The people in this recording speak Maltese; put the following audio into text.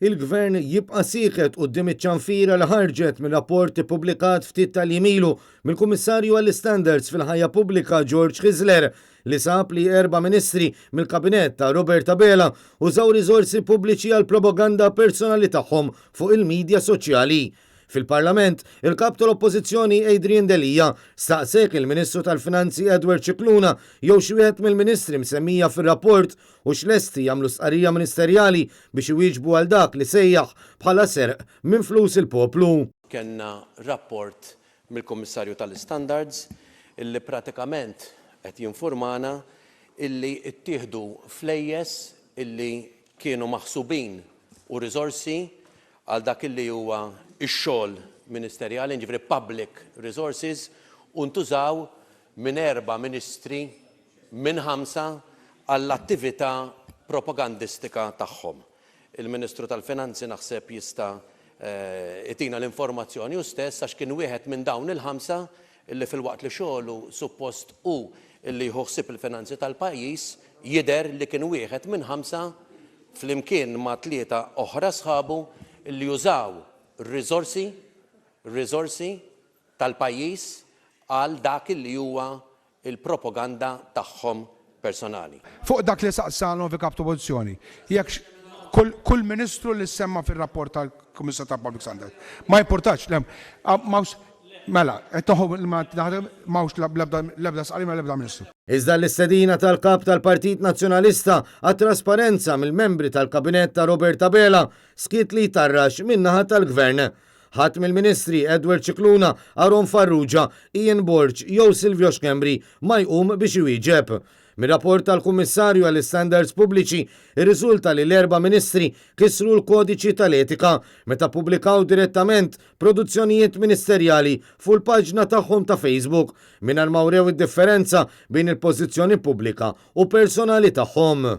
Il-Gvern jibqa' sieket quddiem iċ-ċanfira li ħarġet minn rapport ippubblikat ftit tal-jiem ilu mill-Kummissarju għall-Istandards fil-Ħajja Pubblika George Hyzler li sab li erba' ministri mill-Kabinett ta' Robert Abela użaw riżorsi pubbliċi għall-propaganda personali tagħhom fuq il-midja soċjali. Fil-Parlament, il-Kap tal-Oppożizzjoni Adrian Delia staqsa jekk il-Ministru tal-Finanzi Edward Scicluna jew xi wieħed mill-ministri msemmija fir-rapport hux lesti jagħmlu stqarrija ministerjali biex iwieġbu għal dak li sejjaħ bħala serq minn flus il-poplu. Kellna rapport mill-Kummissarju tal-Istandards illi pratikament qed jinfurmana illi ttieħdu flejjes illi kienu maħsubin u riżorsi għal dak illi huwa x-xogħol ministerjali, jiġifieri public resources, u ntużaw minn erba' ministri minn ħamsa għall-attività propagandistika tagħhom. Il-Ministru tal-Finanzi naħseb jista' jtina l-informazzjoni hu stess għax kien wieħed minn dawn il-ħamsa illi filwaqt li xogħlu suppost hu illi jieħu ħsieb il-finanzi tal-pajjiż, jidher li kien wieħed minn ħamsa flimkien ma' tlieta oħra sħabu illi użaw riżorsi, riżorsi tal-pajjiż għal dak illi huwa l-propaganda tagħhom personali. Fuq dak li saqsa l-Onorevoli Kap ta' Oppożizzjoni, jekk kull, kull ministru li semma fir-rapport tal-Kummissarju tal-Public Standard, ma jimpurtax, le, m'hawnx, mela, qed toħu m'hawnx l-ebda stqarrija mill-ebda ministru. Iżda l-istedina tal-kap tal-Partit Nazzjonalista għat-trasparenza mill-membri tal-kabinett ta' Robert Abela skiet li jtarrax min-naħa tal-gvern. Ħadd mill-ministri Edward Scicluna, Aaron Farrugia, Ian Borg jew Silvio Schembri ma jqum biex iwieġeb. Mir-rapport tal-Kummissarju għall-Istandards Pubbliċi irriżulta li l-erba' ministri kisru l-kodiċi tal-etika meta ppubblikaw direttament produzzjonijiet ministerjali fuq il-paġna tagħhom ta' Facebook mingħajr ma wrew id-differenza bejn il-pożizzjoni pubblika u personali tagħhom.